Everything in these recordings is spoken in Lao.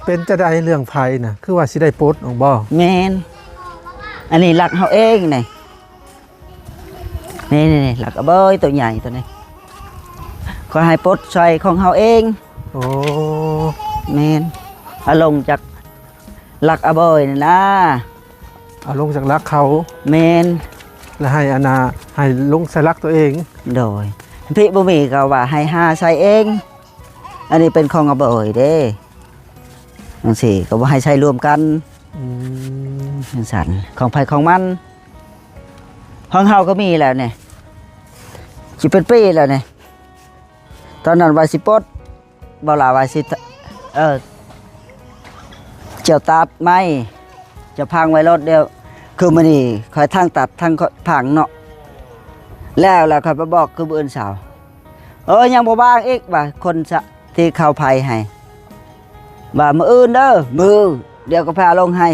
ເປັນຈັ່ງໃດເລື່ອງໄຟນະ ຄືວ່າຊິໄດ້ປົດອອກບໍ່? ແມ່ນ ອັນນີ້ລັກເຮົາເອງນີ້ ນີ້ໆໆ ລັກອາເບີຍໂຕໃຫຍ່ໂຕນີ້ ຂໍໃຫ້ປົດໃສ່ຂອງເຮົາເອງ. ໂອ້ ແມ່ນ ເອົາລົງຈາກລັກອາເບີຍນັ້ນນະ ເອົາລົງຈາກລັກເຂົາ. ແມ່ນ ແລ້ວໃຫ້ອັນນ່າ ໃຫ້ລົງໃສ່ລັກຕົວເອງ. ໂດຍ ພີ້ບໍ່ມີກໍວ່າໃຫ້ຫາໃສ່ເອງ ອັນນີ້ເປັນຂອງອາເບີຍເດ້ ຈັ່ງຊີ້ກໍບໍ່ໃຫ້ໃຊ້ລວມກັນ. ອືມ ຈັ່ງຊັ້ນ ຂອງໃຜຂອງມັນ ຂອງເຮົາກໍມີແລ້ວນີ້ ຊິເປັນປີແລ້ວນີ້ ຕອນນັ້ນວ່າຊິປົດ ບໍ່ລາວ່າຊິ ເອີ ເຈົ້າຕັດໄມ້ ເຈົ້າພັງໄວ້ໂລດ ດຽວຄືມື້ນີ້ຂ້ອຍທັງຕັດທັງພັງເນາະ ແລ້ວ ແລ້ວຂ້ອຍໄປບອກຄືມື້ອື່ນເຊົ້າ ເອີ ຍັງບໍ່ວາງອີກວ່າ ຄົນສະ ທີ່ເຂົາໄຜໃຫ້ ວ່າມື້ອື່ນເດີ ມື້ດຽວກໍພາລົງໃຫ້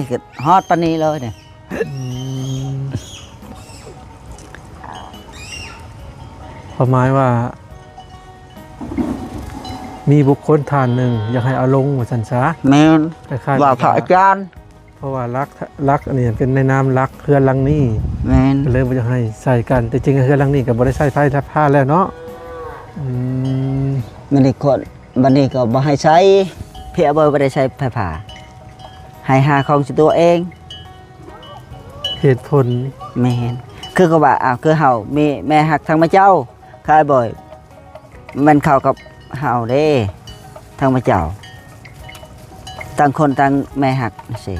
ຮອດປານນີ້ເລີຍນີ້. ອືມ ຄວາມໝາຍວ່າ ມີບຸກຄົນທ່ານໜຶ່ງຢາກໃຫ້ເອົາລົງວ່າຊັ້ນຊະ. ແມ່ນ ຄ້າຍໆ ວ່າພະອາຈານ ເພາະວ່າຫຼັກ ຫຼັກອັນນີ້ເປັນໃນນາມຫຼັກເຮືອນຫຼັງນີ້. ແມ່ນ ກໍເລີຍບໍ່ຢາກໃຫ້ໃສ່ກັນ ແຕ່ຈິງເຮືອນຫຼັງນີ້ກໍບໍ່ໄດ້ໃຊ້ໄຟຟ້າແລ້ວເນາະ. ອືມ ມັນໄດ້ກວດ ບັດນີ້ກໍບໍ່ໃຫ້ໃຊ້ ເພຍບໍ່ ບໍ່ໄດ້ໃຊ້ໄຟຟ້າ ໃຫ້ຫາຂອງສ່ວນຕົວເອງ. ເຫດຜົນ ແມ່ນ ຄືກໍວ່າ ອ້າວ ຄືເຮົາມີແມ່ຮັກທາງມະເຈົ້າ ຄາຍບໍ່ ແມ່ນເຂົາກັບເຮົາເດ້ ທາງມະເຈົ້າ ຕ່າງຄົນຕ່າງແມ່ຮັກຊີ້.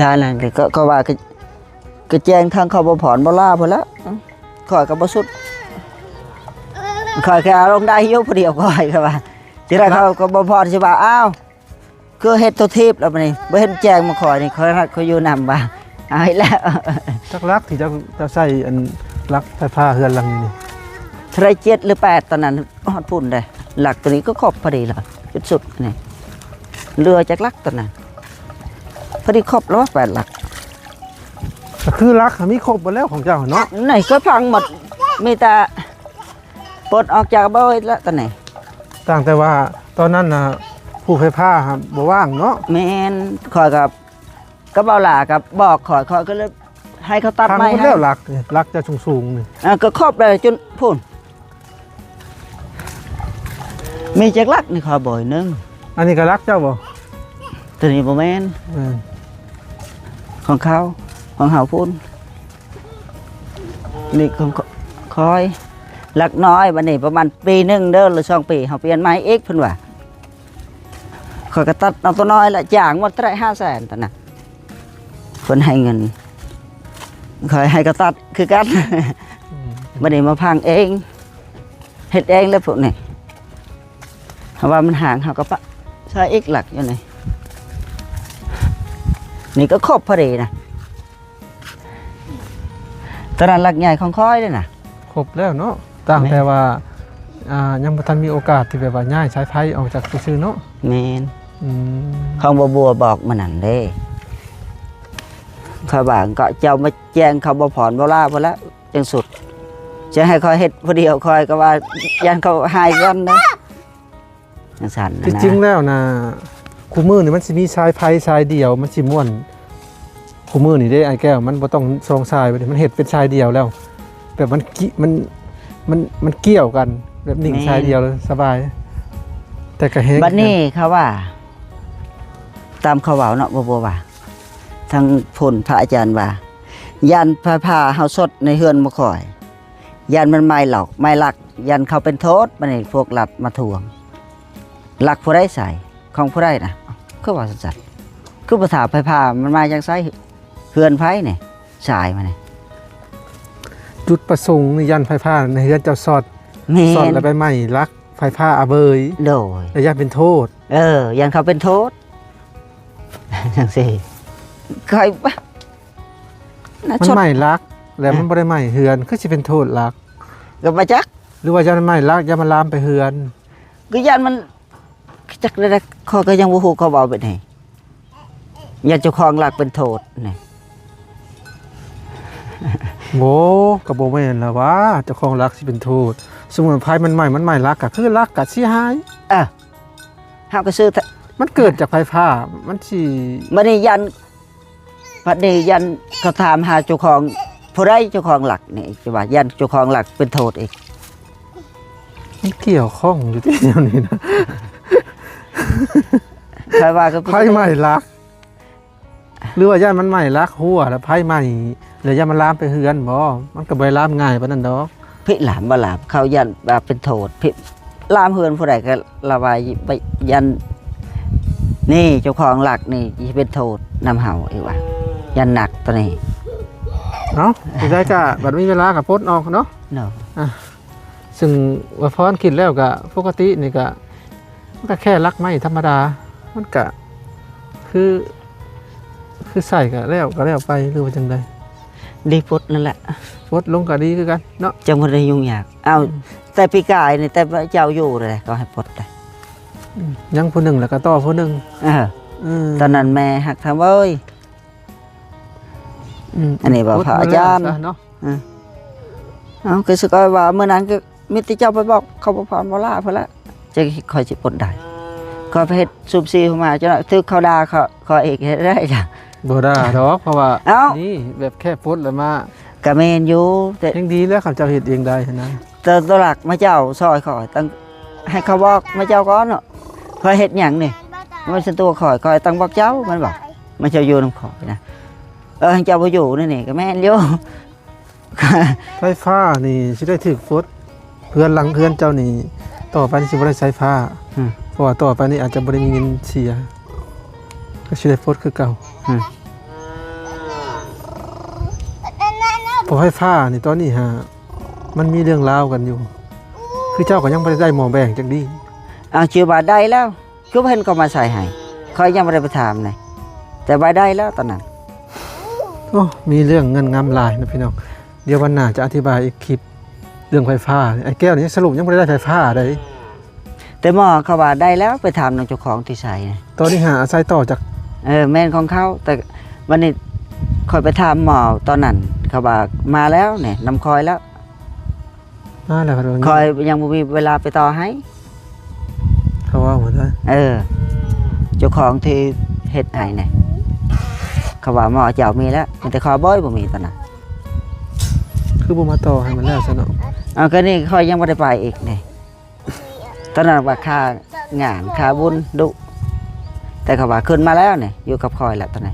ຖ້ານັ້ນກໍ ກໍວ່າ ກໍ ກໍແຈ້ງທາງເຂົາບໍ່ພອນບໍ່ລາພຸ້ນລະ ຂ້ອຍກໍບໍ່ສຸດ ຂ້ອຍກໍອາລົມໄດ້ຢູ່ຜູ້ດຽວ ຂ້ອຍກໍວ່າ ທີແລກເຂົາກໍບໍ່ພອນ ຊິວ່າ ອ້າວ ຄືເຮັດໂຕທີບແລ້ວບັດນີ້ ບໍ່ເຫັນແຈ້ງມາຂ້ອຍນີ້ ຂ້ອຍຮັກຂ້ອຍຢູ່ນຳວ່າ ເອົາອີກແລ້ວ. ຈັກຫຼັກທີ່ເຈົ້າ ເຈົ້າໃຊ້ອັນຫຼັກໄຟຟ້າເຮືອນຫຼັງນີ້ ເທົ່າໃດ ເຈັດຫຼືແປດ ຕອນນັ້ນ ຮອດພຸ້ນເດ້ ຫຼັກໂຕນີ້ກໍຄົບພໍດີລະ ຈຸດສຸດນີ້ ເຫຼືອຈັກຫຼັກຕອນນັ້ນ ພໍດີຄົບແລ້ວ ແປດຫຼັກ. ກໍຄືຫຼັກມີຄົບໝົດແລ້ວຂອງເຈົ້າເນາະ ນີ້ກໍພັງໝົດ ມີແຕ່ປົດອອກຈາກເບົາແລ້ວຕອນນີ້. ຕັ້ງແຕ່ວ່າຕອນນັ້ນນະ ຜູ້ໄຟຟ້າບໍ່ວ່າງເນາະ. ແມ່ນ ຂ້ອຍກໍ ກັບເບົາຫຼ້າກໍບອກຂ້ອຍ ຂ້ອຍກໍເລີຍ ໃຫ້ເຂົາຕັດໄມ້ໃຫ້ ພັງໝົດແລ້ວຫຼັກນີ້ ຫຼັກຈະສູງໆນີ້ ອ່າ ກໍຄົບໄດ້ຈົນພຸ້ນ ມີຈັກຫຼັກນີ້ ຂໍບອກໜຶ່ງ ອັນນີ້ກໍຫຼັກເຈົ້າບໍ່? ຕົວນີ້ບໍ່ແມ່ນ ເອີ ຂອງເຂົາ ຂອງເຮົາພຸ້ນ ນີ້ຂອງຂ້ອຍ ຫຼັກນ້ອຍ ບັດນີ້ປະມານປີໜຶ່ງເດີ ຫຼືສອງປີ ເຮົາປ່ຽນໃໝ່ອີກ ເພິ່ນວ່າ ຂ້ອຍກໍຕັດເອົາຕົວນ້ອຍລະ ຈ້າງໝົດເທົ່າໃດ ຫ້າແສນ ຕອນນັ້ນ ເພິ່ນໃຫ້ເງິນ ຂ້ອຍໃຫ້ກໍຕັດຄືກັນ ອືມ ບັດນີ້ມາພັງເອງ ເຮັດເອງແລ້ວພວກນີ້ ເຮົາວ່າມັນຫ່າງ ເຮົາກໍປະໃສ່ອີກຫຼັກຢູ່ນີ້ ນີ້ກໍຄົບພໍດີນະ. ຕອນນັ້ນຫຼັກໃຫຍ່ຂອງຂ້ອຍເດ້ນະ ຄົບແລ້ວເນາະ ຕັ້ງແຕ່ວ່າ ອ່າ ຍັງບໍ່ທັນມີໂອກາດທີ່ແບບວ່າຍ້າຍສາຍໄຟອອກຈາກຊື່ໆເນາະ. ແມ່ນ ອືມ ຂອງບໍ່ບົວບອກມື້ນັ້ນເດ້ ຂ້ອຍວ່າກໍເຈົ້າມາແຈ້ງເຂົາບໍ່ພອນບໍ່ລາພຸ້ນລະ ຈັ່ງສຸດ ຈະໃຫ້ຂ້ອຍເຮັດຜູ້ດຽວ ຂ້ອຍກໍວ່າຢ້ານເຂົາຫາຍກ່ອນນະ. ຈັ່ງຊັ້ນນະ ທີ່ຈິງແລ້ວນະ ຄູ່ມື້ນີ້ມັນຊິມີສາຍໄຟສາຍດຽວ ມັນຊິມ່ວນ ຄູ່ມື້ນີ້ເດ້ອ້າຍແກ້ວ ມັນບໍ່ຕ້ອງສອງສາຍ ມັນເຮັດເປັນສາຍດຽວແລ້ວ ແບບມັນກິ ມັນ ມັນ ມັນກ່ຽວກັນ ແບບໜິ່ງ ແມ່ນ ສາຍດຽວເລີຍ ສະບາຍ ແຕ່ກໍແຮງ ບັດນີ້ເຂົາວ່າ ຕາມເຂົາເວົ້າເນາະ ບໍ່ ບໍ່ວ່າ ທາງພຸ້ນພະອາຈານວ່າ ຢ້ານໄຟຟ້າເຮົາຊັອດໃນເຮືອນໝູ່ຂ້ອຍ ຢ້ານມັນໄໝ້ຫຼອກໄໝ້ລັກ ຢ້ານເຂົາເປັນໂທດ ບັດນີ້ພວກລັດມາທວງ ລັກຜູ້ໃດໃສ່ ຂອງຜູ້ໃດນະ ຄືວ່າຊັ້ນ ຄືບໍ່ຖ້າໄຟຟ້າມັນມາຈາກໃສ ເຮືອນໃຜນີ້ ສາຍມານີ້ ຈຸດປະສົງນີ້ຢ້ານໄຟຟ້າໃນເຮືອນເຈົ້າຊັອດ ແມ່ນ ຊັອດແລ້ວໄປໄໝ້ລັກໄຟຟ້າອາເບີຍ ໂດຍ ແລ້ວຢ້ານເປັນໂທດ ເອີ ຢ້ານເຂົາເປັນໂທດ ຈັ່ງຊີ້ ຂ້ອຍ ມັນໄໝ້ລັກ ແລ້ວມັນ ອ່ະ ບໍ່ໄດ້ໄໝ້ເຮືອນ ຄືຊິເປັນໂທດລັກ ກໍບໍ່ຈັກ ຫຼືວ່າຢ້ານໄໝ້ລັກ ຢ້ານມັນລາມໄປເຮືອນ ກໍຢ້ານມັນ ຈັກແນວໃດ ຂ້ອຍກໍຍັງບໍ່ຮູ້ ເຂົາເວົ້າແບບນີ້ ຢ້ານເຈົ້າຂອງລັກເປັນໂທດນີ້ ໂອ້ ກໍບໍ່ແມ່ນລະຫວາ ເຈົ້າຂອງຫຼັກຊິເປັນໂທດ. ສົມມຸດໄຟມັນໄໝ້ ມັນໄໝ້ຫຼັກ ກໍຄືຫຼັກກໍເສຍຫາຍ. ເອີ ເຮົາກໍຊື້ ມັນເກີດຈາກໄຟຟ້າ ມັນຊິ ບັດນີ້ຢ້ານ ບັດນີ້ຢ້ານເຂົາຖາມຫາເຈົ້າຂອງ ຜູ້ໃດເຈົ້າຂອງຫຼັກນີ້ ຈະວ່າຢ້ານເຈົ້າຂອງຫຼັກເປັນໂທດອີກ. ມັນກ່ຽວຂ້ອງຢູ່ຕິແນວນີ້ນະ ຂ້ອຍວ່າກໍ ໄຟໄໝ້ຫຼັກ ຫຼືວ່າຢ້ານມັນໄໝ້ຫຼັກຮົ້ວ ແລ້ວໄຟໄໝ້ ແລ້ວຢ້ານມັນລາມໄປເຮືອນບໍ? ມັນກໍບໍ່ໄດ້ລາມງ່າຍປານນັ້ນດອກ. ພິລາມບໍ່ລາມ ເຂົາຢ້ານວ່າເປັນໂທດ ພິລາມເຮືອນຜູ້ໃດກໍລະວ່າຢ້ານ ນີ້ເຈົ້າຂອງຫຼັກນີ້ຊິເປັນໂທດນຳເຮົາອີກວ່າ ຢ້ານໜັກໂຕນີ້. ເອົ້າ ຈັ່ງໃດກໍບັດມີເວລາກໍປົດອອກເນາະ ເນາະ. ອ່ະ ຊຶ່ງວ່າພອນຄິດແລ້ວກະປົກກະຕິນີ້ກະ ມັນກະແຄ່ຫຼັກໄມ້ທຳມະດາ ມັນກະຄື ຄືໃຊ້ກະແລ້ວ ກະແລ້ວໄປ ຫຼືວ່າຈັ່ງໃດ? ດີປົດນັ້ນແຫຼະ ປົດລົງກະດີຄືກັນເນາະ ຈັ່ງບໍ່ໄດ້ຫຍຸ້ງຍາກ. ເອົ້າ ອືມ ແຕ່ປີກາຍນີ້ ແຕ່ເຈົ້າຢູ່ເດ້ ກໍໃຫ້ປົດໄດ້ ອືມ ຍັງຜູ້ໜຶ່ງ ແລ້ວກະຕໍ່ຜູ້ໜຶ່ງ. ເອີ ອືມ ຕອນນັ້ນແມ່ຮັກທຳເອີຍ ອືມ ອັນນີ້ວ່າພະອາຈານ ປົດມາແລ້ວຊະເນາະ. ເອີ ເອົ້າ ຄືສະກອຍວ່າມື້ນັ້ນກໍມີແຕ່ເຈົ້າໄປບອກເຂົາບໍ່ພອນບໍ່ລາເພິ່ນລະ ຈັ່ງຂ້ອຍຊິປົດໄດ້. ຂ້ອຍໄປເຮັດຊຸມຊີມາ ຈົນຖືກເຂົາດ່າ ຂ້ອຍ ຂ້ອຍເອງເຮັດໄດ້ຈ້ະ. ບໍ່ດ່າດອກ ເພາະວ່າ ເອົ້າ ນີ້ແບບແຄ່ປົດລະມາ ກະແມ່ນຢູ່ ແຕ່ຍັງດີແລ້ວ ຄັນເຈົ້າເຮັດເອງໄດ້ຫັ້ນນະ. ແຕ່ຕົວຫຼັກມາເຈົ້າຊ່ອຍຂ້ອຍ ຕ້ອງໃຫ້ເຂົາບອກມາເຈົ້າກ່ອນເນາະ ຂ້ອຍເຮັດຫຍັງນີ້ ມັນສ່ວນຕົວຂ້ອຍ ຂ້ອຍຕ້ອງບອກເຈົ້າ ມັນບອກ ມາເຈົ້າຢູ່ນຳຂ້ອຍນະ. ເອີ ເຈົ້າບໍ່ຢູ່ນີ້ ນີ້ກໍແມ່ນຢູ່. ໄຟຟ້ານີ້ຊິໄດ້ຖືກປົດ ເຮືອນຫຼັງເຮືອນເຈົ້ານີ້ ຕໍ່ໄປນີ້ຊິບໍ່ໄດ້ໃຊ້ໄຟຟ້າ ອືມ ເພາະວ່າຕໍ່ໄປນີ້ອາດຈະບໍ່ໄດ້ມີເງິນເສຍ ກໍຊິໄດ້ປົດຄືເກົ່າ ອືມ ເພາະໄຟຟ້ານີ້ຕອນນີ້ຫາ ມັນມີເລື່ອງລາວກັນຢູ່ ຄືເຈົ້າກໍຍັງບໍ່ໄດ້ໄດ້ໝໍ້ແບງຈັກດີ້. ເອົາ ຈື່ວ່າໄດ້ແລ້ວ ຄືບໍ່ເຫັນເຂົາມາໃສ່ໃຫ້ ຂ້ອຍຍັງບໍ່ໄດ້ໄປຖາມເລີຍ ແຕ່ວ່າໄດ້ແລ້ວຕອນນັ້ນ. ໂອ້ ມີເລື່ອງເງືອນງຳຫຼາຍນະພີ່ນ້ອງ ດຽວວັນໜ້າຈະອະທິບາຍອີກຄລິບເລື່ອງໄຟຟ້າ. ອ້າຍແກ້ວນີ້ສະຫຼຸບຍັງບໍ່ໄດ້ໄຟຟ້າໃດ ແຕ່ໝໍ້ເຂົາວ່າໄດ້ແລ້ວ ໄປຖາມນຳເຈົ້າຂອງທີ່ໃສນະ. ຕອນນີ້ຫາອາໄສຕໍ່ຈາກ ເອີ ແມ່ນຂອງເຂົາ ແຕ່ວັນນີ້ຂ້ອຍໄປຖາມໝໍ້ຕອນນັ້ນ ເຂົາວ່າມາແລ້ວນີ້ ນຳຂ້ອຍແລ້ວ ມາແລ້ວ ຂ້ອຍຍັງບໍ່ມີເວລາໄປຕໍ່ໃຫ້ ເຂົາເວົ້າວ່າຊັ້ນ. ເອີ ເຈົ້າຂອງທີ່ເຮັດໃຫ້ນີ້ ເຂົາວ່າໝໍ້ເຈົ້າມີແລ້ວ ມີແຕ່ຂ້ອຍບໍ່ ບໍ່ມີຕອນນັ້ນ ຄືບໍ່ມາຕໍ່ໃຫ້ມັນແລ້ວຊະເນາະ. ເອົາ ກໍນີ້ຂ້ອຍຍັງບໍ່ໄດ້ໄປອີກນີ້ ຕອນນັ້ນວ່າຄ່າງານຄ່າບຸນດຸ ແຕ່ເຂົາວ່າຂຶ້ນມາແລ້ວນີ້ ຢູ່ກັບຂ້ອຍແລ້ວຕອນນີ້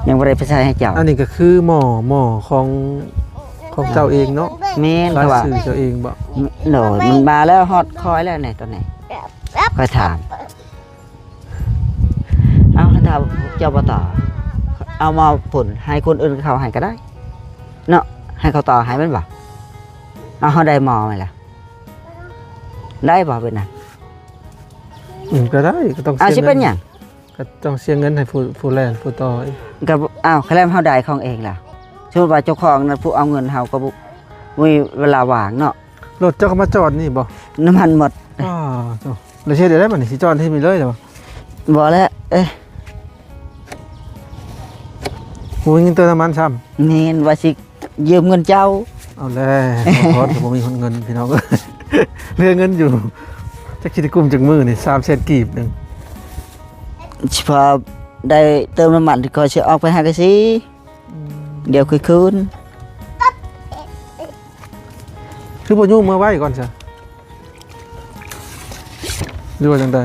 ຍັງບໍ່ໄດ້ໄປໃສ່ໃຫ້ເຈົ້າ. ອັນນີ້ກໍຄືໝໍ້ ໝໍ້ຂອງ ຂອງເຈົ້າເອງເນາະ? ແມ່ນ ລາຍຊື່ເຈົ້າເອງບໍ? ໂດຍ ມັນມາແລ້ວ ຮອດຂ້ອຍແລ້ວນີ້ຕອນນີ້ ຂ້ອຍຖາມ. ເອົາ ຖ້າເຈົ້າບໍ່ຕໍ່ ເອົາໝໍ້ພຸ້ນ ໃຫ້ຄົນອື່ນເຂົາໃຫ້ກໍໄດ້ເນາະ ໃຫ້ເຂົາຕໍ່ໃຫ້ແມ່ນບໍ່? ເອົາ ເຮົາໄດ້ໝໍ້ແມ່ນລະ ໄດ້ບໍ່ເປັນຫຍັງ? ອືມ ກໍໄດ້ ກໍຕ້ອງ ເອົາ ເສຍ ຊິເປັນຫຍັງ? ກໍຕ້ອງເສຍເງິນໃຫ້ຜູ້ ຜູ້ແລ່ນ ຜູ້ຕໍ່ອີກ ກໍ ເອົາ ຄັນແລ້ວເຮົາໄດ້ຂອງເອງລະ ສົມມຸດວ່າເຈົ້າຂອງນັ້ນ ຜູ້ເອົາເງິນເຮົາກໍບໍ່ມີເວລາວ່າງເນາະ. ລົດເຈົ້າກໍມາຈອດນີ້ບໍ່? ນ້ຳມັນໝົດ. ອ້າ ໂທ້ ແລ້ວຊິເຮັດໄດ້ບັດນີ້ ຊິຈອດທີ່ນີ້ເລີຍບໍ່? ບໍ່ແລ້ວ ເອີ ບໍ່ມີເງິນເຕີມນ້ຳມັນຊ້ຳ. ແມ່ນ ວ່າຊິຢືມເງິນເຈົ້າ. ເອົາແລ້ວ ບໍ່ພໍ ບໍ່ມີເງິນພີ່ນ້ອງເອີຍ ເຫຼືອເງິນຢູ່ ຈັກຊິໄດ້ກຸ້ມຈັກມື້ນີ້ ສາມແສນກີບໜຶ່ງ ຊິພໍໄດ້ເຕີມນ້ຳມັນ ຂ້ອຍຊິອອກໄປຫາກະສີ ອືມ ດຽວຄ່ອຍຄືນ. ຄືບໍ່ຍູ້ເມືອໄວ້ກ່ອນຊະ ຫຼືວ່າຈັ່ງໃດ?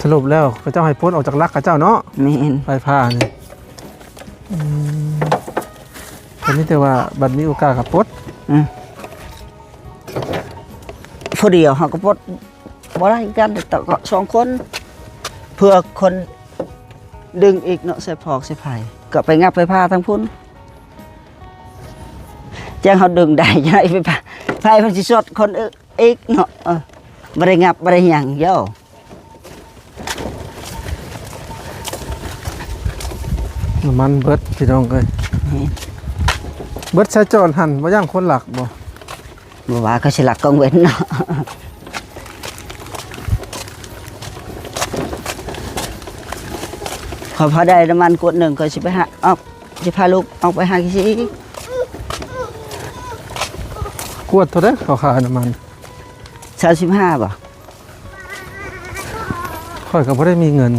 ສະຫຼຸບແລ້ວ ເຂົາເຈົ້າໃຫ້ປົດອອກຈາກຫຼັກເຂົາເຈົ້າເນາະ? ແມ່ນ ໄຟຟ້ານີ້. ອືມ ກໍມີແຕ່ວ່າບັດມີໂອກາດກໍປົດ. ອືມ ຜູ້ດຽວເຮົາກໍປົດ ບໍ່ໄດ້ຄືກັນ ຕ້ອງສອງຄົນ ເພື່ອຄົນດຶງອີກເນາະ ໃສ່ຟອກໃສ່ໄຟ ກໍໄປຫຍັບໄຟຟ້າທາງພຸ້ນ ຈັ່ງເຮົາດຶງໄດ້ ຈັ່ງໄຟຟ້າ ໄຟມັນຊິຊັອດຄົນອີກເນາະ. ເອີ ບໍ່ໄດ້ຫຍັບ ບໍ່ໄດ້ຫຍັງ ໂຢ ນ້ຳມັນເບິດພີ່ນ້ອງເອີຍ. ແມ່ນ ເບິດໃສ່ຈອດຫັ້ນ ບໍ່ຢ້ານຄົນລັກບໍ່? ບໍ່ວ່າເຂົາຊິລັກກາງເວັນເນາະ. ພໍ ພໍໄດ້ນ້ຳມັນກວດໜຶ່ງ ຂ້ອຍຊິໄປຫາ ອອກ ຊິພາລູກອອກໄປຫາກິນຊິອີກ. ກວດເທົ່າໃດເຂົາຂາຍນ້ຳມັນ? ຊາວສິບຫ້າບໍ່? ຂ້ອຍກໍບໍ່ໄດ້ມີເງິນ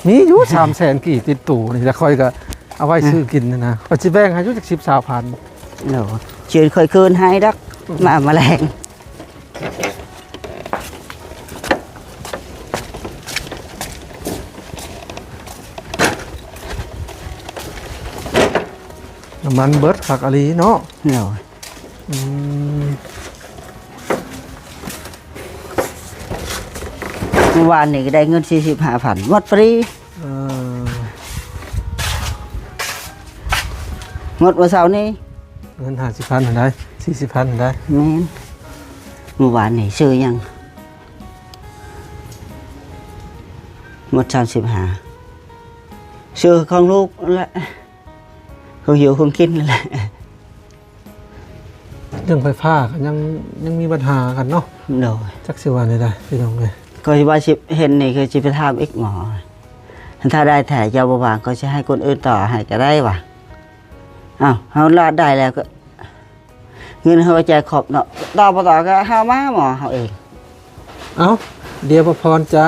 ມີຢູ່ສາມແສນກີບຕິດໂຕນີ້ ແຕ່ຂ້ອຍກໍເອົາໄວ້ ອືມ ຊື້ກິນນະ ຂ້ອຍຊິແບ່ງໃຫ້ຢູ່ຈັກສິບ ຊາວພັນ. ໂດຍ ຊິຂ້ອຍຄືນໃຫ້ດອກ ອືມ ມາ ມາແລງ. ນ້ຳມັນເບິດຄັກອີ່ຫຼີເນາະ. ໂດຍ ອືມ ມື້ວານນີ້ກໍໄດ້ເງິນສີ່ສິບຫ້າພັນ ໝົດພໍດີ. ເອີ ໝົດມື້ເຊົ້ານີ້ ເງິນຫ້າສິບພັນຫັ້ນໃດ ສີ່ສິບພັນຫັ້ນໃດ. ແມ່ນ ມື້ວານນີ້ຊື້ຫຍັງ? ໝົດສາມສິບຫ້າ ຊື້ຂອງລູກນັ້ນແຫຼະ ຂອງຢູ່ຂອງກິນນັ້ນແຫຼະ. ເລື່ອງໄຟຟ້າກໍຍັງ ຍັງມີບັນຫາກັນເນາະ. ໂດຍ ຈັກຊິວ່າແນວໃດພີ່ນ້ອງເອີຍ. ຂ້ອຍວ່າຊິເຫັນນີ້ ຄືຊິໄປຖາມອີກໝໍ ຖ້າໄດ້ແທ້ເຈົ້າບໍ່ວ່າ ຂ້ອຍຊິໃຫ້ຄົນອື່ນຕໍ່ໃຫ້ກໍໄດ້ວ່າ. ອ້າວ ເຮົາລາດໄດ້ແລ້ວກໍ ເງິນເຮົາກໍຈ່າຍຄົບເນາະ ຕໍ່ບໍ່ຕໍ່ກໍເຮົາມາໝໍເຮົາເອງ. ເອົ້າ ດຽວປະພອນຈະ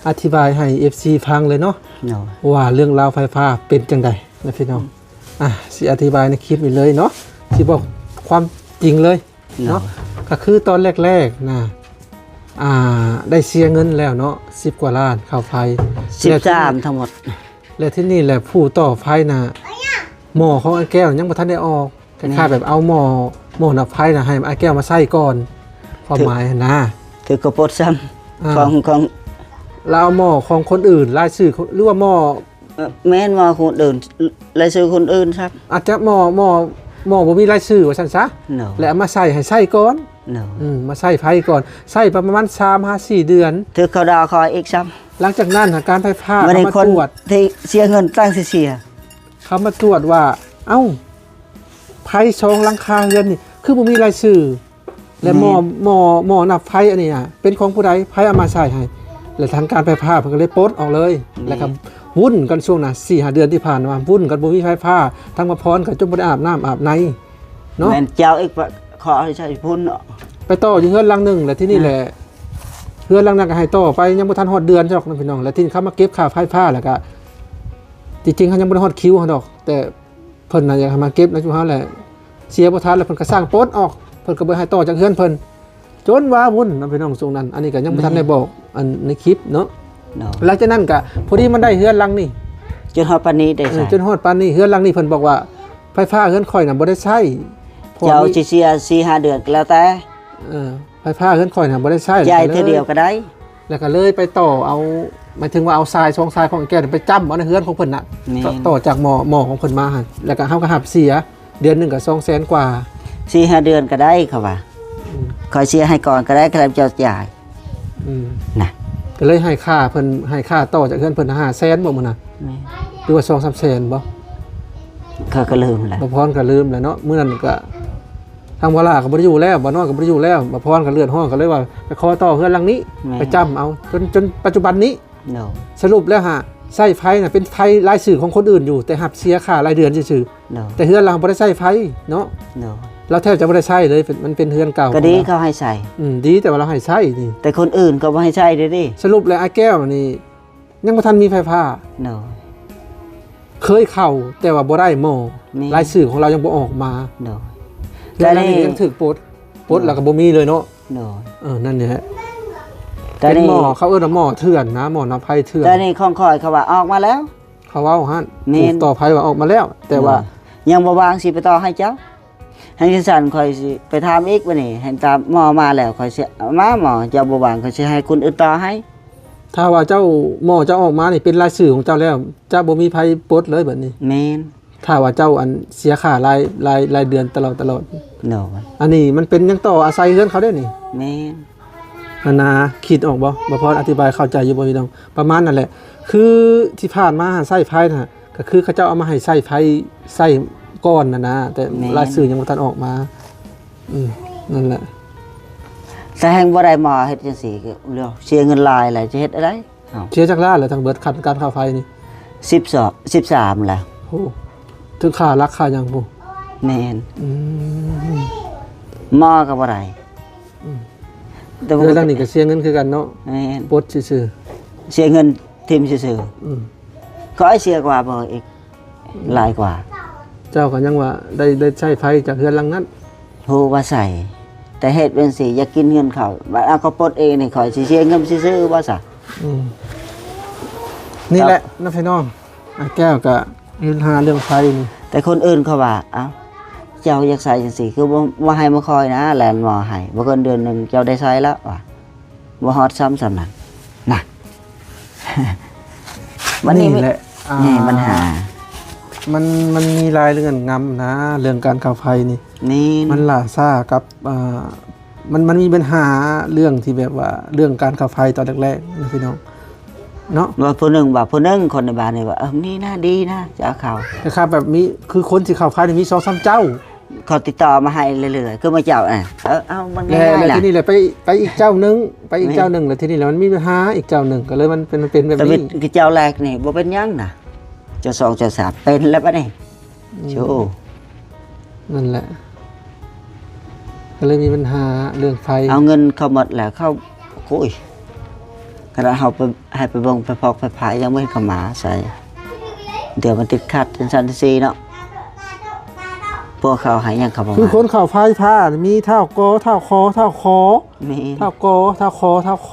ອະທິບາຍໃຫ້ເອັຟຊີຟັງເລີຍເນາະ ໂດຍ ວ່າເລື່ອງລາວໄຟຟ້າເປັນຈັ່ງໃດນະພີ່ນ້ອງ. ອ່າ ຊິອະທິບາຍໃນຄລິບນີ້ເລີຍເນາະ ຊິບອກຄວາມຈິງເລີຍເນາະ ໂດຍ ກໍຄືຕອນແລກໆນະ ອ່າ ໄດ້ເສຍເງິນແລ້ວເນາະ ສິບກວ່າລ້ານຄ່າໄຟ ສິບສາມທັງໝົດ. ແລ້ວທີນີ້ແຫຼະ ຜູ້ຕໍ່ໄຟນະ ໝໍຂອງອ້າຍແກ້ວຍັງບໍ່ທັນໄດ້ອອກ ແມ່ນ ຄ້າຍໆແບບເອົາໝໍ ໝໍນັບໄຟນະ ໃຫ້ອ້າຍແກ້ວມາໃຊ້ກ່ອນ ຄວາມໝາຍຫັ້ນນະ ຖືກກໍປົດຊ້ຳ ອ່າ ຂອງ ຂອງ ລາວເອົາໝໍຂອງຄົນອື່ນ ລາຍຊື່ ຫຼືວ່າໝໍ ເອີ ແມ່ນ ໝໍຄົນອື່ນ ລາຍຊື່ຄົນອື່ນຊ້ຳ ອາດຈະໝໍ ໝໍ ໝໍບໍ່ມີລາຍຊື່ວ່າຊັ້ນຊະ ໂດຍ ແລ້ວເອົາມາໃສ່ ໃຫ້ໃຊ້ກ່ອນ ໂດຍ ອືມ ມາໃຊ້ໄຟກ່ອນ ໃຊ້ປະມານສາມຫາສີ່ເດືອນ ຖືກເຂົາດ່າຂ້ອຍອີກຊ້ຳ. ຫຼັງຈາກນັ້ນຫາການໄຟຟ້າເຂົາມາກວດ ທີ່ເສຍເງິນຕັ້ງເສຍ ເຂົາມາກວດວ່າ ເອົ້າ ໄຟສອງຫຼັງຄາເຮືອນນີ້ຄືບໍ່ມີລາຍຊື່ ແລະ ໝໍ ແມ່ນ ໝໍ ໝໍນັບໄຟອັນນີ້ນະ ເປັນຂອງຜູ້ໃດ? ໃຜເອົາມາໃສ່ໃຫ້? ແລະ ທາງການໄຟຟ້າເພິ່ນກໍເລີຍປົດອອກເລີຍ ແມ່ນ ແລ້ວກໍວຸ້ນກັນຊ່ວງນະ ສີ່ຫ້າເດືອນທີ່ຜ່ານມາ ວຸ້ນກັນບໍ່ມີໄຟຟ້າ ທາງໝໍພອນກໍຈົນບໍ່ໄດ້ອາບນ້ຳອາບໃນເນາະ ແມ່ນ ເຈົ້າອີກ ຂໍໃຫ້ໃຊ້ພຸ້ນເນາະ ໄປຕໍ່ຢູ່ເຮືອນຫຼັງໜຶ່ງ ແລ້ວທີນີ້ແຫຼະ ເຮືອນຫຼັງນັ້ນກໍໃຫ້ຕໍ່ໄປ ຍັງບໍ່ທັນຮອດເດືອນດອກນະພີ່ນ້ອງ ແລ້ວທີນີ້ເຂົາມາເກັບຄ່າໄຟຟ້າ ແລ້ວກໍ ຈິງໆ ເຮົາຍັງບໍ່ໄດ້ຮອດຄິວເຮົາດອກ ແຕ່ ເພິ່ນນະຢາກໃຫ້ມາເກັບນຳຊຸມເຮົາແຫຼະ ເສຍບໍ່ທັນແລ້ວເພິ່ນກໍສັ່ງປົດອອກ ເພິ່ນກໍບໍ່ໃຫ້ຕໍ່ຈາກເຮືອນເພິ່ນ ຈົນວ່າວຸ້ນນະພີ່ນ້ອງຊ່ວງນັ້ນ ອັນນີ້ກໍຍັງບໍ່ທັນໄດ້ບອກ ແມ່ນ ອັນໃນຄລິບເນາະ ເນາະ ຫຼັງຈາກນັ້ນກໍພໍດີມັນໄດ້ເຮືອນຫຼັງນີ້ ຈົນຮອດປານນີ້ໄດ້ ເອີ ໃຊ້ ຈົນຮອດປານນີ້ ເຮືອນຫຼັງນີ້ເພິ່ນບອກວ່າ ໄຟຟ້າເຮືອນຂ້ອຍນະບໍ່ໄດ້ໃຊ້ ເຈົ້າຊິເສຍສີ່ຫ້າເດືອນກໍແລ້ວແຕ່ ເອີ ໄຟຟ້າເຮືອນຂ້ອຍນະບໍ່ໄດ້ໃຊ້ ຈ່າຍເທື່ອດຽວກໍໄດ້ ແລ້ວກໍເລີຍໄປຕໍ່ເອົາ ໝາຍເຖິງວ່າເອົາສາຍສອງສາຍຂອງແກ້ວໄປຈ້ຳເອົາໃນເຮືອນຂອງເພິ່ນນະ ແມ່ນ ຕໍ່ຈາກໝໍ ໝໍຂອງເພິ່ນມາຫັ້ນ ແລ້ວກໍເຮົາກໍຮັບເສຍເດືອນໜຶ່ງກໍສອງແສນກວ່າ ສີ່ຫ້າເດືອນກໍໄດ້ເຂົາວ່າ ອືມ ຂ້ອຍເສຍໃຫ້ກ່ອນກໍໄດ້ ຄັນເຈົ້າຈ່າຍ ອືມ ນະ ກໍເລີຍໃຫ້ຄ່າເພິ່ນ ໃຫ້ຄ່າຕໍ່ຈາກເຮືອນເພິ່ນຫ້າແສນບໍ່ມື້ນະ ແມ່ນ ຫຼືວ່າສອງສາມແສນບໍ່ ຂ້ອຍກໍລືມແລ້ວ ໝໍພອນກໍລືມແລ້ວເນາະ ມື້ນັ້ນກໍ ທາງບ່າວຫຼ້າກໍບໍ່ໄດ້ຢູ່ແລ້ວ ບ່າວນ້ອຍກໍບໍ່ໄດ້ຢູ່ແລ້ວ ບ່າວພອນກໍເດືອດຮ້ອນ ກໍເລີຍວ່າໄປຂໍຕໍ່ເຮືອນຫຼັງນີ້ ແມ່ນ ໄປຈ້ຳເອົາ ຈົນ ຈົນປັດຈຸບັນນີ້ ໂດຍ ສະຫຼຸບແລ້ວຫາໃຊ້ໄຟນະ ເປັນໄຟລາຍຊື່ຂອງຄົນອື່ນຢູ່ ແຕ່ຮັບເສຍຄ່າລາຍເດືອນຊື່ໆ ໂດຍ ແຕ່ເຮືອນລາວບໍ່ໄດ້ໃຊ້ໄຟເນາະ ໂດຍ ລາວແທບຈະບໍ່ໄດ້ໃຊ້ເລີຍ ເປັນ ມັນເປັນເຮືອນເກົ່າ ກໍດີເຂົາໃຫ້ໃຊ້ ອືມ ດີແຕ່ວ່າລາວໃຫ້ໃຊ້ນີ້ ແຕ່ຄົນອື່ນກໍບໍ່ໃຫ້ໃຊ້ເດ້ ສະຫຼຸບແລ້ວອ້າຍແກ້ວນີ້ ຍັງບໍ່ທັນມີໄຟຟ້າ ໂດຍ ເຄີຍເຂົ້າ ແຕ່ວ່າບໍ່ໄດ້ໝໍ ແມ່ນ ລາຍຊື່ຂອງລາວຍັງບໍ່ອອກມາ ໂດຍ ແລ້ວ ແລ້ວນີ້ ນີ້ຍັງຖືກປົດ ປົດ ໂດຍ ແລ້ວກໍບໍ່ມີເລີຍເນາະ ໂດຍ ເອີ ນັ້ນແຫຼະ ແຕ່ ເປັນ ນີ້ ໝໍ ເຂົາເອີ້ນວ່າໝໍເຖື່ອນນະ ໝໍນັບໄຟເຖື່ອນ ແຕ່ນີ້ຂອງຂ້ອຍເຂົາວ່າອອກມາແລ້ວ ເຂົາເວົ້າຫັ້ນ ແມ່ນ ຜູ້ຕໍ່ໄຟວ່າອອກມາແລ້ວ ແຕ່ວ່າ ໂດຍ ຍັງບໍ່ວ່າຊິໄປຕໍ່ໃຫ້ເຈົ້າ ໃຫ້ຈັ່ງຊັ້ນຂ້ອຍຊິໄປຖາມອີກ ບັດນີ້ໃຫ້ຕາມໝໍມາແລ້ວ ຂ້ອຍຊິເອົາມາ ໝໍເຈົ້າບໍ່ວ່າງ ຂ້ອຍຊິໃຫ້ຄົນອື່ນຕໍ່ໃຫ້ ຖ້າວ່າເຈົ້າ ໝໍເຈົ້າອອກມານີ້ເປັນລາຍຊື່ຂອງເຈົ້າແລ້ວ ຈະບໍ່ມີໃຜປົດເລີຍບັດນີ້ ແມ່ນ ຖ້າວ່າເຈົ້າ ອັນ ເສຍຄ່າລາຍ ລາຍ ລາຍເດືອນຕະຫຼອດ ຕະຫຼອດ ໂດຍ ອັນນີ້ມັນເປັນຫຍັງຕໍ່ອາໄສເຮືອນເຂົາເດ້ນີ້ ແມ່ນ ອັນນະ ຄິດອອກບໍ່? ບ່າວພອນອະທິບາຍເຂົ້າໃຈຢູ່ບໍ່ພີ່ນ້ອງ? ປະມານນັ້ນແຫຼະ ຄືທີ່ຜ່ານມາໃຊ້ໄຟນະ ກໍຄືເຂົາເຈົ້າເອົາມາໃຫ້ໃຊ້ໄຟ ໃຊ້ກ່ອນນະນະ ແຕ່ ແມ່ນ ລາຍຊື່ຍັງບໍ່ທັນອອກມາ ອືມ ນັ້ນແຫຼະ ແຕ່ແຮ່ງບໍ່ໄດ້ໝໍເຮັດຈັ່ງຊີ້ ກໍເສຍເງິນຫຼາຍແຫຼະ ຈະເຮັດແນວໃດ? ເອົາ ເສຍຈັກລ້ານແລ້ວ ທັງເບິດຄັນການຄ່າໄຟນີ້? ສິບສອງ ສິບສາມແລ້ວ. ໂອ້ ເຖິງຄ່າຫຼັກຄ່າຫຍັງພຸ້ນ. ແມ່ນ. ອືມ ໝໍກໍບໍ່ໄດ້. ອືມ ແຕ່ວ່າເຮືອນຫຼັງນີ້ກໍເສຍເງິນຄືກັນເນາະ. ແມ່ນ. ປົດຊື່ໆ ເສຍເງິນຖິ້ມຊື່ໆ. ອືມ ຂ້ອຍເສຍກວ່າໝໍອີກ. ອືມ ຫຼາຍກວ່າ. ເຈົ້າກໍຍັງວ່າໄດ້ ໄດ້ໃຊ້ໄຟຈາກເຮືອນຫຼັງນັ້ນ. ຮູ້ວ່າໃຊ້ ແຕ່ເຮັດເປັນຊິຢາກກິນເງິນເຂົາ ບັດເອົາເຂົາປົດເອງນີ້ ຂ້ອຍຊິເສຍເງິນຊື່ໆບໍ່ຊະ? ອືມ ນີ້ແຫຼະເນາະພີ່ນ້ອງ ອ້າຍແກ້ວກະມີບັນຫາເລື່ອງໄຟນີ້. ແຕ່ຄົນອື່ນເຂົາວ່າ ເອົ້າ ເຈົ້າຢາກໃຊ້ຈັ່ງຊີ້ ຄືບໍ່ ບໍ່ໃຫ້ມາຄອຍນະ ແລ່ນໝໍໃຫ້ ບໍ່ເກີນເດືອນໜຶ່ງເຈົ້າໄດ້ໃຊ້ແລ້ວວ່າ ບໍ່ຮອດຊ້ຳສ່ຳນັ້ນນະ. ບັດນີ້ ນີ້ແຫຼະ ອ່າ ນີ້ບັນຫາ ມັນ ມັນມີຫຼາຍເງື່ອນງຳນະ ເລື່ອງການເຂົ້າໄຟນີ້. ແມ່ນ. ມັນຫຼ້າຊ້າກັບ ອ່າ ມັນ ມັນມີບັນຫາເລື່ອງທີ່ແບບວ່າ ເລື່ອງການເຂົ້າໄຟຕອນແລກໆນະພີ່ນ້ອງເນາະ. ວ່າຜູ້ໜຶ່ງ ວ່າຜູ້ໜຶ່ງ ຄົນໃນບ້ານນີ້ວ່າ ເອີ ນີ້ນະ ດີນະ ຈະເອົາເຂົ້າ ແຕ່ຄັບແບບມີ ຄືຄົນທີ່ເຂົ້າໄຟນີ້ມີສອງສາມເຈົ້າ ເຂົາຕິດຕໍ່ມາໃຫ້ເລື້ອຍໆ ຄືມື້ເຈົ້າ ເອີ ເອົາມັນງ່າຍໆ ແລ້ວ ແລ້ວທີນີ້ແຫຼະ ໄປ ໄປອີກເຈົ້າໜຶ່ງ ໄປອີກເຈົ້າໜຶ່ງ ແລ້ວທີນີ້ແຫຼະ ມັນມີບັນຫາອີກເຈົ້າໜຶ່ງ ກໍເລີຍມັນເປັນ ເປັນແບບນີ້. ແຕ່ເຈົ້າແລກນີ້ບໍ່ເປັນຫຍັງນະ ເຈົ້າສອງ ເຈົ້າສາມ ເປັນແລ້ວບັດນີ້. ອືມ ໂອ້ ນັ້ນແຫຼະ ກໍເລີຍມີບັນຫາເລື່ອງໄຟ. ເອົາເງິນເຂົາໝົດແລ້ວ ເຂົາ ໂອ້ຍ ຂະໜາດເຮົາໄປ ໃຫ້ໄປເບິ່ງໄຟຟອກໄຟຟ້າ ຍັງບໍ່ເຫັນເຂົາມາໃສ່ ດຽວມັນຕິດຂັດຈັ່ງຊັ້ນຈັ່ງຊີ້ເນາະ. ພວກເຂົາໃຫ້ຫຍັງເຂົາບໍ່ມາ ຄືຄົນເຂົ້າໄຟຟ້າມີທ້າວ ກ ທ້າວ ຄ ທ້າວ ຄ ແມ່ນ ທ້າວ ກ ທ້າວ ຄ ທ້າວ ຄ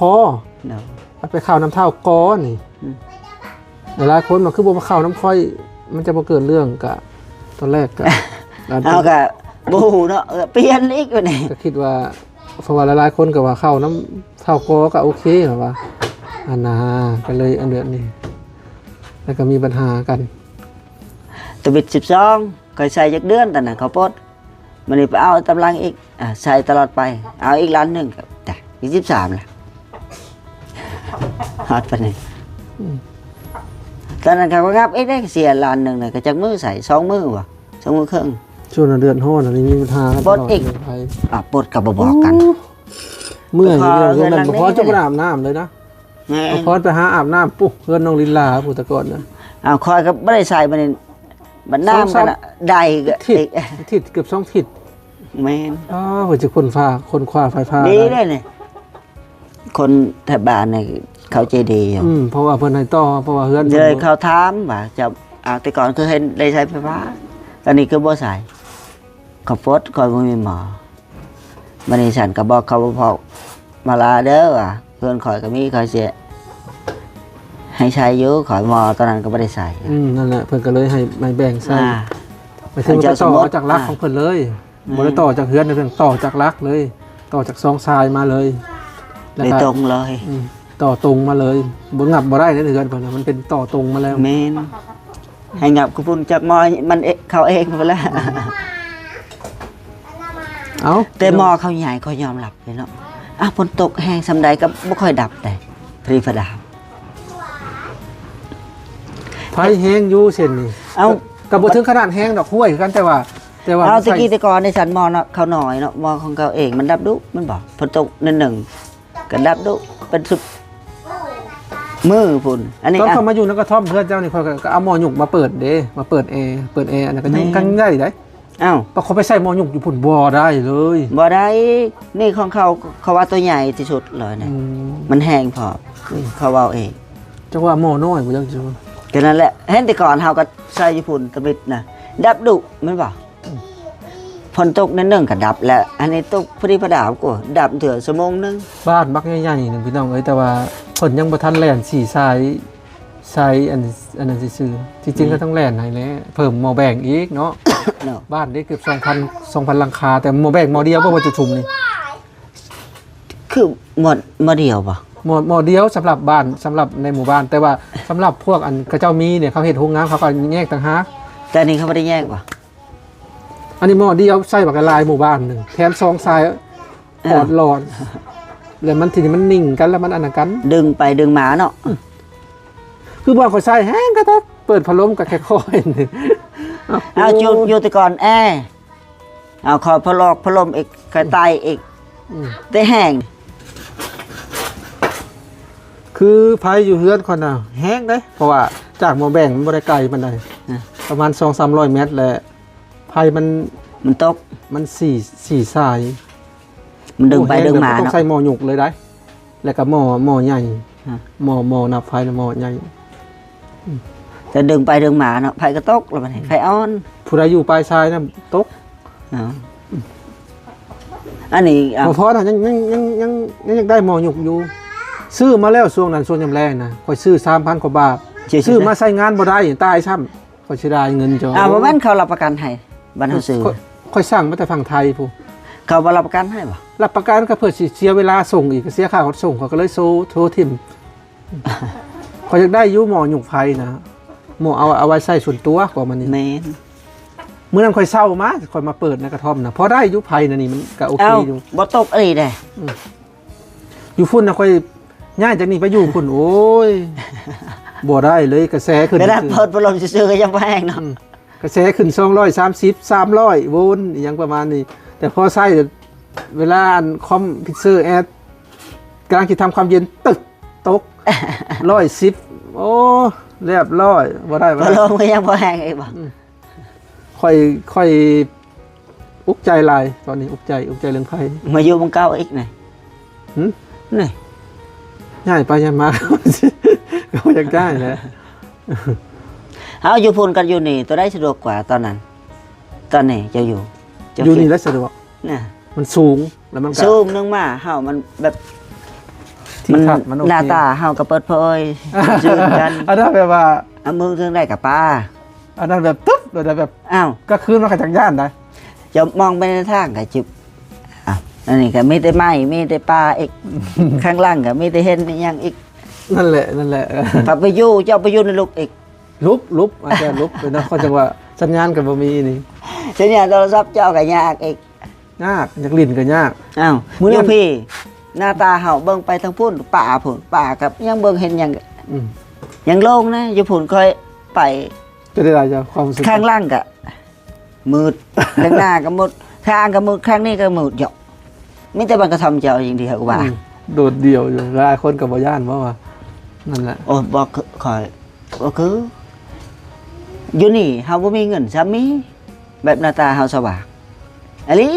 ເນາະ ໄປເຂົ້ານຳທ້າວ ກ ນີ້. ອືມ ຫຼາຍໆຄົນວ່າຄືບໍ່ມາເຂົ້ານຳຂ້ອຍ ມັນຈະບໍ່ເກີດເລື່ອງ. ກະຕອນແລກກະ ເຮົາກະບໍ່ຮູ້ເນາະ ເອີ ປ່ຽນອີກບັດນີ້ ກະຄິດວ່າ ເພາະວ່າຫຼາຍໆຄົນກໍວ່າເຂົ້ານຳທ້າວ ກ ກໍໂອເຄ ແບບວ່າ ອັນນາ ກໍເລີຍອັນເດືອນນີ້ ແລ້ວກໍມີບັນຫາກັນ. ທະບິດສິບສອງ ຂ້ອຍໃຊ້ຈັກເດືອນຕອນນັ້ນ ເຂົາປົດ ມື້ນີ້ໄປເອົາຕາມຫຼັງອີກ ອ່າ ໃຊ້ຕະຫຼອດໄປ ເອົາອີກລ້ານໜຶ່ງ ກໍໄດ້ອີກສິບສາມແລ້ວ ຮອດປານນີ້. ອືມ ຕອນນັ້ນເຂົາກໍງັບອີກເດ້ ເສຍລ້ານໜຶ່ງນະ ກໍຈັກມື້ໃຊ້ ສອງມື້ບໍ່ ສອງມື້ເຄິ່ງ. ຊ່ວງນັ້ນເດືອນຮ້ອນ ອັນນີ້ມີບັນຫາກັນ ປົດອີກ ຕະຫຼອດເລີຍ ອ່າ ປົດກໍບໍ່ບອກກັນ. ໂອ້ ເມື່ອຍຢູ່ເລື່ອງນັ້ນ ບໍ່ພໍຈະບໍ່ໄດ້ອາບນ້ຳເລີຍນະ. ແມ່ນ ບໍ່ພໍໄປຫາອາບນ້ຳ ປຸ ເຮືອນນ້ອງລິນລາ ຜູ້ຕະກ່ອນນະ. ອ້າວ ຂ້ອຍກໍບໍ່ໄດ້ໃຊ້ບັດນີ້ ບັດນ້ຳ ສອງສາມ ກໍໄດ້ ທິດ ທິດ ເກືອບສອງທິດ. ແມ່ນ. ອໍ ເພິ່ນຊິຄົ້ນຄວ້າ ຄົ້ນຄວ້າໄຟຟ້າ ດີເດ້ນີ້ ຄົນແຖວບ້ານນີ້ເຂົາໃຈດີຢູ່. ອືມ ເພາະວ່າເພິ່ນໃຫ້ຕໍ່ ເພາະວ່າເຮືອນເພິ່ນ ເລີຍເຂົາຖາມວ່າ ເຈົ້າ ອາ ແຕ່ກ່ອນຄືເຫັນໄດ້ໃຊ້ໄຟຟ້າ ຕອນນີ້ຄືບໍ່ໃຊ້ ເຂົາປົດ ຂ້ອຍບໍ່ມີໝໍ. ບັດນີ້ສັນກໍບອກເຂົາວ່າ ພໍ່ມາລາເດີ ວ່າເຮືອນຂ້ອຍກໍມີ ຂ້ອຍຊິໃຫ້ໃຊ້ຢູ່ ຂ້ອຍໝໍຕອນນັ້ນກໍບໍ່ໄດ້ໃຊ້. ອືມ ນັ້ນແຫຼະ ເພິ່ນກໍເລີຍໃຫ້ ໃຫ້ແບ່ງໃຊ້ ອ່າ ໄປເຖິງ ອັນເຈົ້າ ໄປຕໍ່ ສົມມຸດ ເອົາຈາກຫຼັກ ອ່າ ຂອງເພິ່ນເລີຍ. ແມ່ນ. ບໍ່ໄດ້ຕໍ່ຈາກເຮືອນເດ້ ເພິ່ນຕໍ່ຈາກຫຼັກເລີຍ ຕໍ່ຈາກສອງສາຍມາເລີຍ ແລ້ວກໍ ໂດຍຕົງເລີຍ. ອືມ ຕໍ່ຕົງມາເລີຍ ບໍ່ ຫຍັບບໍ່ໄດ້ເດ້ ເຮືອນເພິ່ນນະ ມັນເປັນຕໍ່ຕົງມາແລ້ວ. ແມ່ນ. ໃຫ້ຫຍັບຄືພຸ້ນ ຈັກໝໍມັນເອ ເຂົ້າເອງພຸ້ນແຫຼະ. ເອົ້າ ແຕ່ໝໍເຂົາໃຫຍ່ ຂ້ອຍຍອມຮັບເດ້ເນາະ. ອ່ະ ຝົນຕົກແຮງສ່ຳໃດກໍບໍ່ຄ່ອຍດັບໃດ໋ ພະດິພະດາ. ໄຟແຮງຢູ່ເສັ້ນນີ້. ເອົ້າ ກໍ ກໍບໍ່ເຖິງຂະໜາດແຮງດອກ ຫ້ວຍຄືກັນ ແຕ່ວ່າ ແຕ່ວ່າ ເອົາ ແຕ່ກີ້ແຕ່ກ່ອນນີ້ສັນ ໝໍເນາະ ເຂົານ້ອຍເນາະ ໝໍຂອງເຂົາເອງມັນດັບດຸ ແມ່ນບໍ່? ຝົນຕົກໜ້ອຍໜຶ່ງ ກະດັບດຸ ເປັນຊຸມື້ພຸ້ນ. ອັນນີ້ ຕອນຂ້ອຍມາຢູ່ນຳກະທ່ອມເຮືອນເຈົ້ານີ້ ຂ້ອຍກໍ ກໍເອົາໝໍຍຸກມາເປີດເດ້ ມາເປີດແອ ເປີດແອ ອັນນັ້ນກໍຍັງ ແມ່ນ ກັນໃຫຍ່ໄດ໋. ອ້າວ ປະເຂົາໄປໃສ່ໝໍຍຸກຢູ່ພຸ້ນບໍ່ໄດ້ເລີຍ ບໍ່ໄດ້. ນີ້ຂອງເຂົາ ເຂົາວ່າໂຕໃຫຍ່ທີ່ສຸດເລີຍນະ. ອືມ ມັນແຮງພໍ້. ອືມ ເຂົາເວົ້າເອງ. ຈັກວ່າໝໍນ້ອຍບໍ່ ຈັກ ກໍນັ້ນແຫຼະ. ເຫັນແຕ່ກ່ອນເຮົາກໍໃສ່ຢູ່ພຸ້ນຕະມິດນະ ດັບດຸແມ່ນບໍ່? ຝົນຕົກໜ້ອຍໜຶ່ງກໍດັບແລ້ວ ອັນນີ້ຕົກພໍດີພໍດາ ກໍດັບເທື່ອຊົ່ວໂມງໜຶ່ງ. ບ້ານບັກໃຫຍ່ໆໜຶ່ງພີ່ນ້ອງເອີຍ ແຕ່ວ່າເພິ່ນຍັງບໍ່ທັນແລ່ນສີສາຍ ສາຍອັນ ອັນນັ້ນຊື່ໆ. ທີ່ຈິງ ອືມ ກໍຕ້ອງແລ່ນໃຫ້ແຫຼະ ເພີ່ມໝໍແບ່ງອີກເນາະ. ເນາະ ບ້ານນີ້ເກືອບສອງພັນ ສອງພັນຫຼັງຄາ ແຕ່ໝໍແບ່ງໝໍດຽວບໍ່ ວ່າຈະຊຸມນີ້. ຄືໝໍ ໝໍດຽວບໍ່? ໝໍ ໝໍດຽວສຳລັບບ້ານ ສຳລັບໃນໝູ່ບ້ານ ແຕ່ວ່າສຳລັບພວກອັນເຂົາເຈົ້າມີນີ້ ເຂົາເຮັດໂຮງງານ ເຂົາກໍແຍກຕ່າງຫາກ. ແຕ່ອັນນີ້ເຂົາບໍ່ໄດ້ແຍກບໍ່? ອັນນີ້ໝໍດຽວໃຊ້ບັກຫຼາຍໝູ່ບ້ານໜຶ່ງ ແຖມສອງສາຍ ເອີ ອອດຫຼອດ ແລ້ວມັນ ທີນີ້ມັນນິ່ງກັນ ແລ້ວມັນອັນນັ້ນກັນ ດຶງໄປດຶງມາເນາະ. ອືມ ຄືບ່ອນຂ້ອຍໃຊ້ແຮງກະແທ້ ເປີດພັດລົມກໍແຄ່ຄ່ອຍ. ເອົາ ຢູ່ ຢູ່ແຕ່ກ່ອນແອ ເອົາ ຂໍພັດລອກພັດລົມອີກ ຂ້ອຍໄຕ້ອີກ. ອືມ ແຕ່ແຮງ ຄືໄຟຢູ່ເຮືອນຂ້ອຍນະແຮງເດ້ ເພາະວ່າ ຈາກໝໍ້ແບງມັນບໍ່ໄດ້ໄກປານໃດ ຮະ ປະມານສອງສາມຮ້ອຍແມັດ ແລະ ໄຟມັນ ມັນຕົກ ມັນສີ່ ສີ່ສາຍ ມັນດຶງໄປດຶງມາ ໂອ້ ແຮງເດີ ຕ້ອງ ເນາະ ໃຊ້ໝໍ້ຍົກເລີຍໄດ໋ ແລ້ວກໍໝໍ້ ໝໍ້ໃຫຍ່ ຮະ ໝໍ້ ໝໍ້ນັບໄຟນະ ໝໍ້ໃຫຍ່ ແຕ່ດຶງໄປດຶງມາເນາະ ໄຟກໍຕົກແລ້ວບັດນີ້ ອືມ ໄຟອ່ອນ ຜູ້ໃດຢູ່ປາຍຊາຍນະຕົກ ເອົາ ອັນນີ້ ເອົາ ບໍ່ພໍນະ ຍັງ ຍັງ ຍັງ ຍັງ ຍັງຢາກໄດ້ໝໍ້ຍົກຢູ່ ຊື້ມາແລ້ວຊ່ວງນັ້ນ ຊ່ວງຍາມແລງນະ ຂ້ອຍຊື້ສາມພັນກວ່າບາດ ຊື້ມາໃຊ້ງານບໍ່ໄດ້ ຕາຍຊ້ຳ ຂ້ອຍເສຍດາຍເງິນເຈົ້າ ອ້າວ ບໍ່ແມ່ນເຂົາຮັບປະກັນໃຫ້ ບັດເຮົາຊື້ ຂ້ອຍ ຂ້ອຍສັ່ງມາແຕ່ຝັ່ງໄທພຸ້ນ ເຂົາບໍ່ຮັບປະກັນໃຫ້ບໍ່? ຮັບປະກັນກໍເພື່ອຊິເສຍເວລາສົ່ງອີກ ເສຍຄ່າຂົນສົ່ງ ຂ້ອຍກໍເລີຍໂຊ ໂຊຖິ້ມ ຂ້ອຍຢາກໄດ້ຢູ່ໝໍ້ຍົກໄຟນະ ໝໍ້ເອົາ ເອົາໄວ້ໃຊ້ສ່ວນຕົວຂອງມັນນີ້ ແມ່ນ ມື້ນັ້ນຂ້ອຍເຊົ່າມາ ຂ້ອຍມາເປີດໃນກະທ່ອມນະ ພໍໄດ້ຢູ່ໄຟນະນີ້ ມັນກໍໂອເຄຢູ່ ບໍ່ຕົກອີ່ຫຼີເດ້ ອືມ ຢູ່ພຸ້ນນະ ຂ້ອຍຍ້າຍຈາກນີ້ໄປຢູ່ພຸ້ນ ໂອ້ຍ ບໍ່ໄດ້ເລີຍ ກະແສຂຶ້ນ ໄດ້ເປີດພັດລົມຊື່ໆ ກໍຍັງບໍ່ແຫ້ງເນາະ ອືມ ກະແສຂຶ້ນສອງຮ້ອຍສາມສິບ ສາມຮ້ອຍໂວນ ອີ່ຫຍັງປະມານນີ້ ແຕ່ພໍໃຊ້ ເວລາອັນຄອມພິວເຕີແອດ ກຳລັງຊິທຳຄວາມເຢັນ ຕຶກ ຕົກ ຮ້ອຍສິບ ໂອ້ ຮຽບຮ້ອຍ ບໍ່ໄດ້ ບໍ່ໄດ້ ພັດລົມກໍຍັງບໍ່ແຫ້ງອີກບໍ່? ອືມ ຂ້ອຍ ຂ້ອຍອຸກໃຈຫຼາຍ ຕອນນີ້ອຸກໃຈ ອຸກໃຈເລື່ອງໄຟ ມາຢູ່ໝ່ອງເກົ່າອີກນະ ຫຶ? ນີ້ ຍ້າຍໄປຍ້າຍມາ ກໍບໍ່ຢາກຍ້າຍແຫຼະ ເຮົາຢູ່ພຸ້ນກັບຢູ່ນີ້ ໂຕໃດສະດວກກວ່າຕອນນັ້ນ? ຕອນນີ້ເຈົ້າຢູ່ ເຈົ້າ ຢູ່ນີ້ແຫຼະສະດວກ ນະ ມັນສູງ ແລ້ວມັນກໍສູງ ໜຶ່ງມາເຮົາມັນແບບ ມັນ ມັນໂອເຄ ໜ້າຕາເຮົາກໍເປີດເຜີຍ ຊື່ນກັນ ອັນນັ້ນແບບວ່າ ເອົາມືເທິງໄດ້ກໍປາ ອັນນັ້ນແບບຕຶບ ແລ້ວແບບ ອ້າວ ກາງຄືນມັນກໍຈັກຢ້ານໄດ໋ ຈະມອງໄປໃນທາງກໍຈະ ອ້າວ ອັນນີ້ກໍມີແຕ່ໄມ້ ມີແຕ່ປ່າອີກ ຂ້າງຫຼັງກໍມີແຕ່ເຫັນອີ່ຫຍັງອີກ ນັ້ນແຫຼະ ນັ້ນແຫຼະ ເອີ ກໍໄປຢູ່ ເຈົ້າໄປຢູ່ໃນຫຼຸບອີກ ຫຼຸບ ຫຼຸບ ອາຈານຫຼຸບເນາະ ເຂົາຈັ່ງວ່າສັນຍານກໍບໍ່ມີນີ້ ສັນຍານໂທລະສັບເຈົ້າກໍຍາກອີກ ຍາກ ຢາກຫຼິ້ນກໍຍາກ ອ້າວ ມື້ນັ້ນ ຢູ່ພີ້ ໜ້າຕາເຮົາເບິ່ງໄປທາງພຸ້ນ ປ່າພຸ້ນ ປ່າກັບຍັງເບິ່ງເຫັນຫຍັງ ອືມ ຍັງໂລ່ງນະ ຢູ່ພຸ້ນຂ້ອຍໄປ ເປັນໃດເຈົ້າ ຄວາມຮູ້ສຶກ ຂ້າງຫຼັງກະມືດ ຂ້າງໜ້າກະມືດ ຂ້າງກະມືດ ຂ້າງນີ້ກະມືດ ເຍາະ ມີແຕ່ບ້ານກະທ່ອມເຈົ້າຢ່າງດຽວກະວ່າ ອືມ ໂດດດ່ຽວຢູ່ ຫຼາຍຄົນກະບໍ່ຢ້ານບໍ່ວ່າ ນັ້ນແຫຼະ ໂອ້ ບໍ່ ຂ້ອຍ ກໍຄື ຢູ່ນີ້ເຮົາບໍ່ມີເງິນຊ້ຳມີ ແບບໜ້າຕາເຮົາສະຫວ່າງ ອີ່ຫຼີ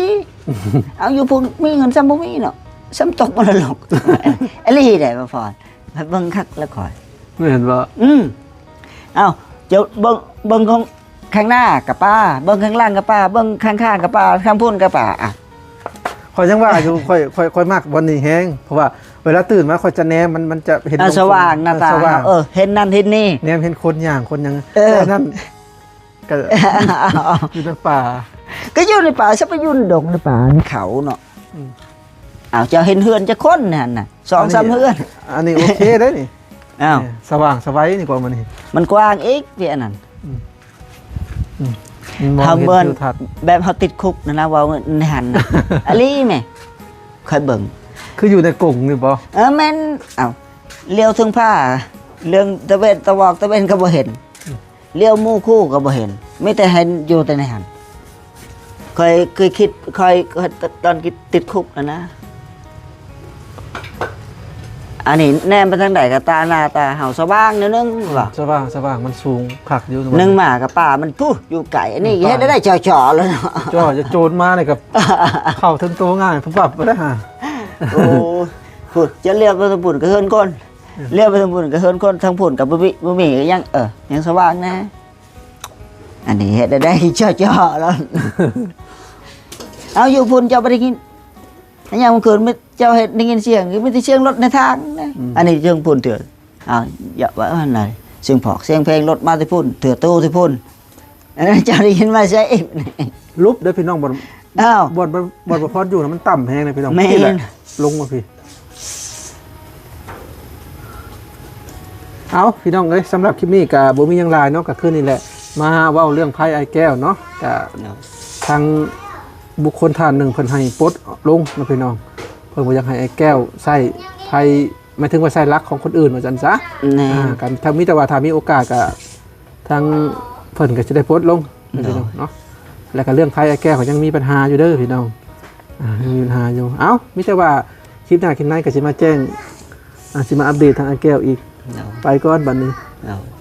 ເອົາຢູ່ພຸ້ນມີເງິນຊ້ຳບໍ່ມີເນາະ ຊ້ຳຕົກມໍລະດົກ ອີ່ຫຼີໃດ໋ ບໍ່ພອນ ໄປເບິ່ງຄັກລະຂ້ອຍ ແມ່ນບໍ່? ອືມ ເອົາ ເຈົ້າເບິ່ງ ເບິ່ງຂອງຂ້າງໜ້າກະປ່າ ເບິ່ງຂ້າງຫຼັງກະປ່າ ເບິ່ງຂ້າງຂ້າງກະປ່າ ຂ້າງພຸ້ນກະປ່າ ອ່ະ ຂ້ອຍຍັງວ່າຢູ່ ຂ້ອຍ ຂ້ອຍ ຂ້ອຍມັກບ່ອນນີ້ແຮງ ເພາະວ່າເວລາຕື່ນມາຂ້ອຍຈະແນມ ມັນ ມັນຈະເຫັນ ອ່າ ລົງ ສະຫວ່າງ ໜ້າຕາ ເອີ ສະຫວ່າງ ເອີ ເຫັນນັ້ນເຫັນນີ້ ແນມເຫັນຄົນຍ່າງຄົນຫຍັງ ເອີ ແຕ່ນັ້ນ ກໍ ຢູ່ໃນປ່າ ກໍຢູ່ໃນປ່າ ຊະໄປຢູ່ໃນດົງໃນປ່າໃນເຂົາເນາະ ອືມ ອ້າວ ເຈົ້າເຫັນເຮືອນຈັກຄົນຫັ້ນນະ ສອງສາມເຮືອນ ອັນນີ້ໂອເຄເດ້ນີ້ ອ້າວ ນີ້ສະຫວ່າງສະໄຫວນີ້ກວ່າມື້ນີ້ ມັນກວ້າງອີກທີ່ອັນນັ້ນ ອືມ ອືມ ເຮົາເໝືອນ ມອງເຫັນທິວທັດ ແບບເຮົາຕິດຄຸກຫັ້ນນະ ເວົ້າໃນຫັ້ນນະ ອີ່ຫຼີແມ ຂ້ອຍເບິ່ງ ຄືຢູ່ໃນກົງນີ້ບໍ່? ເອີ ແມ່ນ ເອົ້າ ຫຼຽວເທິງຟ້າ ເລື່ອງຕາເວັນ ຕາວອກຕາເວັນກໍບໍ່ເຫັນ ອືມ ຫຼຽວໝູ່ຄູ່ກໍບໍ່ເຫັນ ມີແຕ່ເຫັນຢູ່ແຕ່ໃນຫັ້ນ ຂ້ອຍເຄີຍຄິດ ຂ້ອຍ ຂ້ອຍ ຕອນຕິດຄຸກຫັ້ນນະ ອັນນີ້ແນມໄປທາງໃດກໍຕາໜ້າຕາເຮົາສະຫວ່າງແນວໜຶ່ງວ່າ ສະຫວ່າງ ສະຫວ່າງ ມັນສູງຄັກຢູ່ ໜຶ່ງມາກໍປ່າມັນພຸ້ນຢູ່ໄກ ອັນນີ້ເຮັດໄດ້ເຈາະໆແລ້ວເນາະ ເຈາະ ຈະໂຈນມານີ້ກໍເຂົ້າເຖິງໂຕງ່າຍ ປຶບປັບໄດ້ຫາ ໂອ້ຍ ພຸ້ນ ຈະຫຼຽວໄປທາງພຸ້ນກໍເຮືອນຄົນ ເອີ ຫຼຽວໄປທາງພຸ້ນກໍເຮືອນຄົນ ທາງພຸ້ນກໍບໍ່ມີ ບໍ່ມີກໍຍັງ ເອີ ຍັງສະຫວ່າງແດ່ ອັນນີ້ເຮັດໄດ້ເຈາະໆແລ້ວ ເອົາ ຢູ່ພຸ້ນເຈົ້າບໍ່ໄດ້ຍິນ ຍາມກາງຄືນ ເຈົ້າເຮັດໄດ້ຍິນສຽງ ມີແຕ່ສຽງລົດໃນທາງນະ ອືມ ອັນນີ້ເທິງພຸ້ນເທື່ອ ອ້າວ ຢ່າວ່າອັນໃດ ສຽງພອກສຽງເພງລົດມາແຕ່ພຸ້ນ ເທື່ອຕູ້ແຕ່ພຸ້ນ ອັນນັ້ນເຈົ້າໄດ້ຍິນມາໃສອີກ ຫຼຸບເດີພີ່ນ້ອງ ບ່ອນ ອ້າວ ບ່ອນ ບ່ອນ ບ່ອນບໍ່ພອນຢູ່ນະ ມັນຕ່ຳແຮງເລີຍພີ່ນ້ອງ ແມ່ນ ນີ້ແຫຼະ ລົງມາພີ້ ເອົາ ພີ່ນ້ອງເອີຍ ສຳລັບຄລິບນີ້ກະບໍ່ມີຫຍັງຫຼາຍເນາະ ກະຄືນີ້ແຫຼະ ມາເວົ້າເລື່ອງໄພອ້າຍແກ້ວເນາະ ກະ ເນາະ ທາງບຸກຄົນທ່ານໜຶ່ງເພິ່ນໃຫ້ປົດລົງເນາະພີ່ນ້ອງ ເພິ່ນບໍ່ຢາກໃຫ້ອ້າຍແກ້ວໃຊ້ໄພ ໝາຍເຖິງວ່າໃຊ້ຫຼັກຂອງຄົນອື່ນວ່າຊັ້ນຊະ ແມ່ນ ອ່າ ກະຖ້າມີ ແຕ່ວ່າຖ້າມີໂອກາດກະ ທາງເພິ່ນກໍຈະໄດ້ປົດລົງ ໂດຍ ເນາະ ແລ້ວກໍເລື່ອງໄພອ້າຍແກ້ວກໍຍັງມີບັນຫາຢູ່ເດີພີ່ນ້ອງ ອ່າ ຍັງມີບັນຫາຢູ່ ເອົ້າ ມີແຕ່ວ່າຄລິບໜ້າຄລິບໃນກໍຊິມາແຈ້ງ ອ່າ ຊິມາອັບເດດທາງອ້າຍແກ້ວອີກ ໂດຍ ໄປກ່ອນບັດນີ້ ໂດຍ